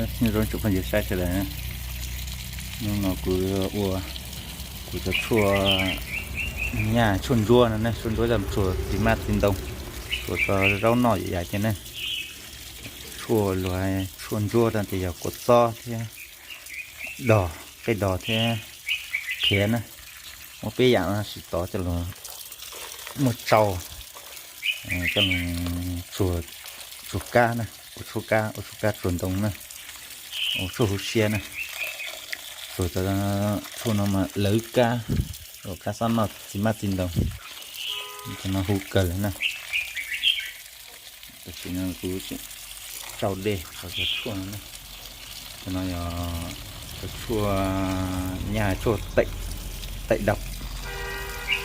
Nyob zoo tsoom phooj ywg saib sawv daws, hnub no kuv ua kuv cov tshuaj nyaj tshuaj ntsuab no ne, tshuaj ntsuab coj tsuag txiv hmab txiv ntoo, tsuag tso zaub noj yam yam ces ne. Tshuaj luag tshuaj ntsuab no ces yog kua txob thiab dos, qej dos thiab khiav na. Muab peb yam no sim tov coj los muab tsau, coj los tsuag, tsuag kab na, ua tshuaj kab, ua tshuaj kab tsuag ntoo na, ua tshuaj huv siab na. Tsuag cov tshuaj no mas lawv kab, ua kab xob noj txiv hmab txiv ntoo, cov no huv kawg li na. Tam sim no kuv tsau dej rau cov tshuaj no na. Cov no yog cov tshuaj nyaj tshuaj taim daus,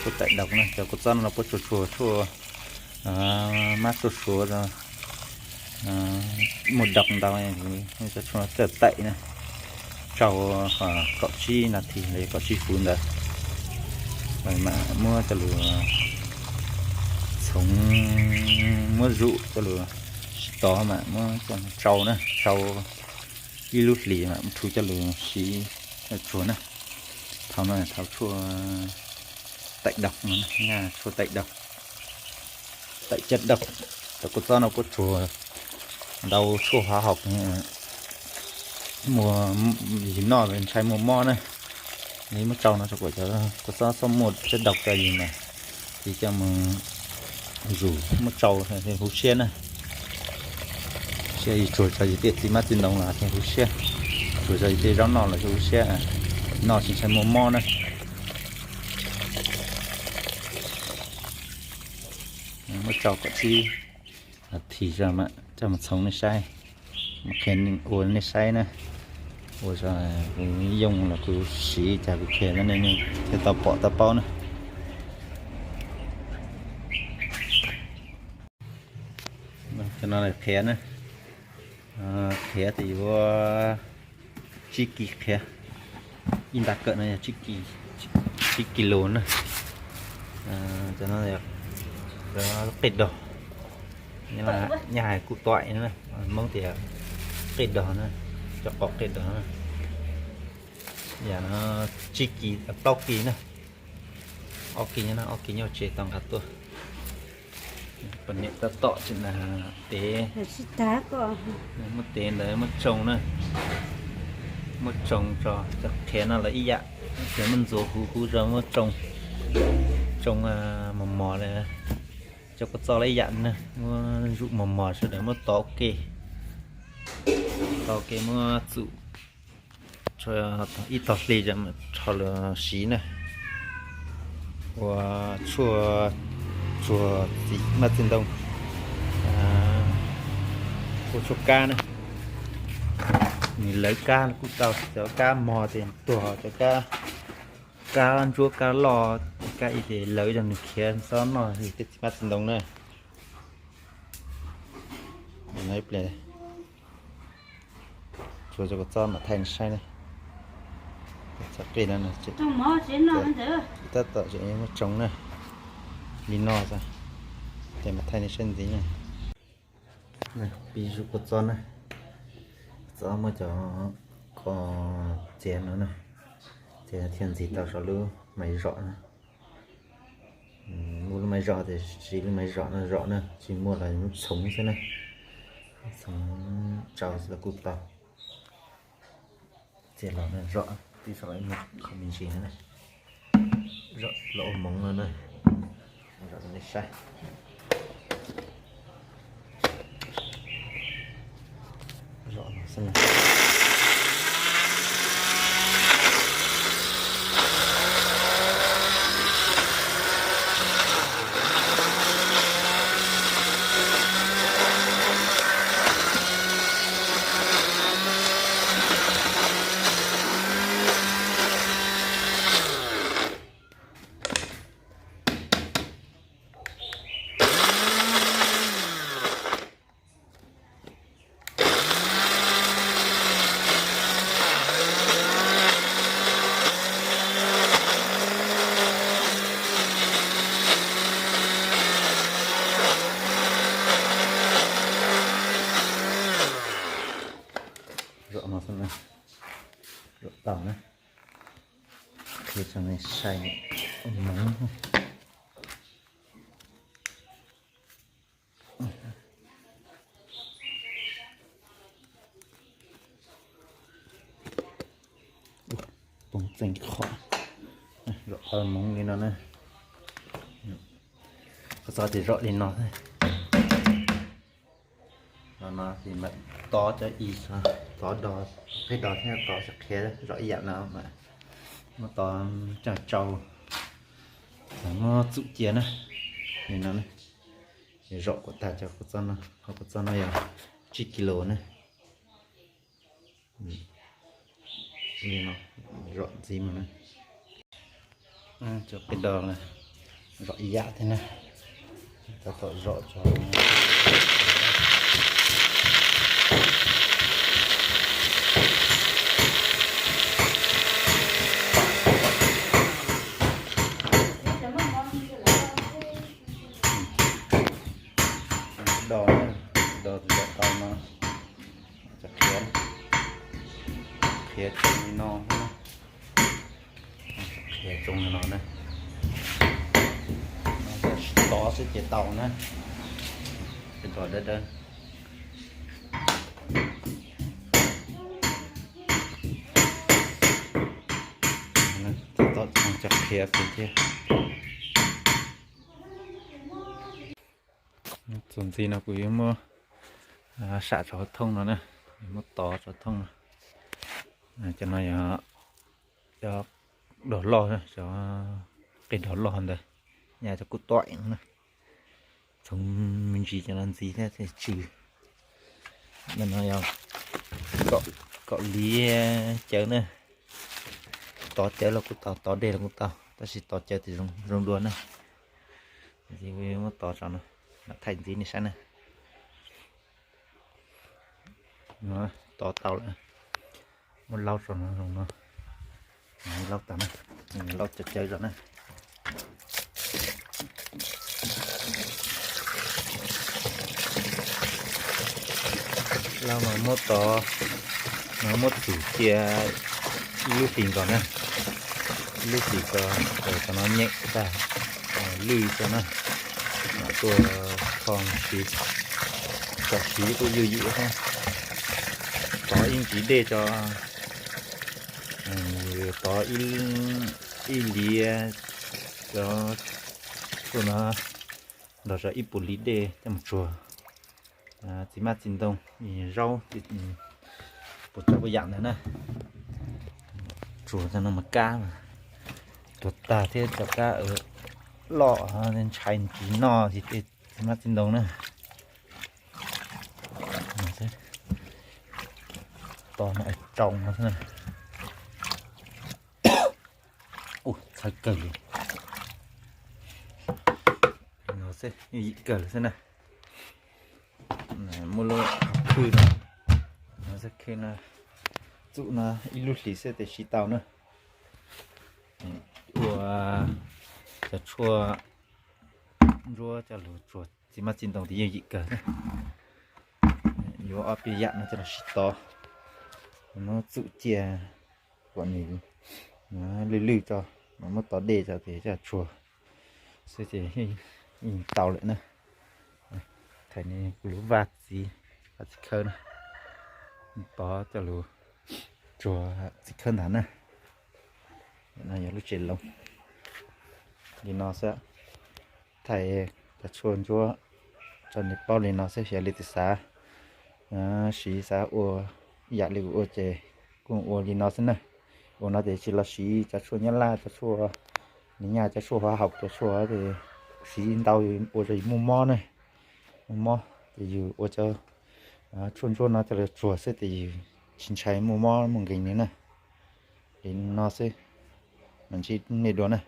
tshuaj taim daus na. Cov kua txob no puab tsuag tsuag tshuaj mab tshuaj suav, muaj daus ntau, cov tshuaj no txawj taim na. Tsau kaum tsib nas this los yog kaum tsib fuv ntawd, mam muab coj lug txhoov, muab zum coj lug tov mam muab tsau na, tsau ib lub hlis mam rhu coj lug siv tsuag na. Thaum no thaum tshuaj taim daus no, nyaj tshuaj taim daus, taim caj daus. Cov kua txob no puab tsuag ntau tshuaj hov haus, muaj yim noj ntshai muaj mob na. Yog muab tsau no rau kuv cov kua txob txhob muaj caj daus rau yim mas, ces coj mus zum muab tsau huv siab na. Siab yus tsuag tso yus tej txiv hmab txiv ntoo los thiaj huv siab, tsuag tso yus tej zaub noj los thiaj huv siab, noj tsis ntshai muaj mob na. Muab tsau kom tsib nas this mam coj mus txhoov nej saib, mus qhia ua nej saib na. Ua kuv yooj los kuv siv cas kuv qhia nej thiaj tau pom tau paub na. Cov no qhiav na, qhiav ces yuav tsib kis qhiav, ib nta kawm no yog tsib kis lus na. Cov no qej dog, nyab hais kuj tuam na, Hmoob tias qej dog na, cov qos qej dog na. Yam no tsib kis plaub kis na, ob kis nyob no ob kis nyob tsev tau nqa tuaj. Poj niam tab tom tseem na tev, muab tev ntawd muab tsoo na, muab tsoo tso, cov qhiav no lawv ib yam, qhiav muab ntxuav huv huv tso muab tsoo, tsoo mos mos li. Cov kua txob lawv ib yam na, muab zum mos mos sawv daws muab tov ua ke, tov ua ke muab txum ib tog hli rho lug siv na. Ua tshuaj tsuag txiv hmab txiv ntoo, ua tshuaj kab na. Nws lawv kab kuj tau, cov kab mog ces tuag, cov kab, kab ntsuab kab loj, kab ib ces lawv rau nws khiav xob noj tej txiv hmab txiv ntoo na. Tsuag cov kua txob mam thaij nej saib na. Txhob qij no, tab tom tseem muab tsoo na, li no xwb, ces mam thaij nej saib ntxiv na. Pib zuj kua txob na, kua txob muab cov ko txiav no na, txiav thiaj ntxiv tau saum lub maiv zom na. Muaj lub maiv zom ces siv lub maiv zom no zom na, tsis muaj los muab txhoov xwb na, txhoov tsau xwb los kuj tau. Txiav los zom, tib zom ib qho me ntsis na, zom los ua moov no na, zom rau nej saib. Zom no xwb na. Ua tso nej saib moov. Poob txeeg qhov, zom qhov moov li no na. Qhov txog ces zom li no. Los no ces mam tov cov i, tov do, qhib do thiab tov tso qhiav zom ib yam no mas muab tov coj tsau, muab txum cia na. Li no na, zom kom tag cov kua txob no, kua txob no yog tsib kis lus na. Li no, zom ntxiv mus na. Cov qhib do zom ib yam thiab na. Tab tom zom tso. Do, do tau no, qhiav, qhiav tsoo li no, qhiav tsoo li no na. Tov xwb ces tau na. Qhib do dawb dawb. Tov tsoo cov qhiav xwb thiab. Txuas ntxiv no kuv yuav muab sam rau hauv thooj no na, yuav muab tov rau thooj no. Cov no yog cov dog loj, cov qig dog loj ntawd, nyaj cov kub tuam na. Txhoov me ntsis cov no ntxiv thiab thiaj tsw. No yog kaum liab cawv na. Tov cawv los kuj tau, tov dej los kuj tau, tab sis tov cawv ces zoo dua na. Muab tov tso no, mam thaij ntxiv nej saib na. Tov tau lawm, muab laub tso no zoo no. Laub tag na, laub cawv cawv tso na. Laub no muab tov, no muab txum cia ib lub hlis nkaus na. Ib lub hlis tso, tov no nyeem tag, lwj tso na. Mam tuaj kho siv, kom siv kuj yooj yim thiab. Tov ib ntsis dej tso, tov ib liab, tov tshuaj no nrog rau ib puas li dej coj mus tsuag txiv maj txiv ntoo, zaub, puas tsav puas yam ntawd na. Tsuag txog no mas kab, tuag tag thiab cov kab loj ntshai ntsis noj txiv maj txiv ntoo na. Tov no rau no xwb na. Ua txhawv kawg li. No xwb, yooj yim kawg li xwb na. Muaj lub khw no, khw no txum no ib lub hlis xwb ces siv tau na. Ua cov tshuaj ntsuab coj lug tsuag txiv maj txiv ntoo ces yooj yim kawg. Yuav ob peb yam no coj los sib tov, muab txum cia kom nws lwj lwj tso, mas muab tov dej tso ces coj tsuag xwb ces yeej tau lawm na. Thaij kuv lub vaj txiv, vaj txiv khawb na, tov coj lug tsuag txiv khawb ntag na. No yog lub tsev loos li no xwb. Thaij cov tshuaj ntsuab tso nej paub li no xwb, xyov leej twg xav siv xav ua yam li kuv ua ces kuj ua li no xwb na. Ua no ces tsis los siv cov tshuaj nyab laj, cov tshuaj li nyaj, cov tshuaj hov haum, cov tshuaj siv ntau ua rau yus muaj mob na. Muaj mob ces yus ua cov tshuaj ntsuab no coj los tsuag xwb ces yus tsis ntshai muaj mob muaj nkees li na. Li no xwb, mam ntsib nej dua na.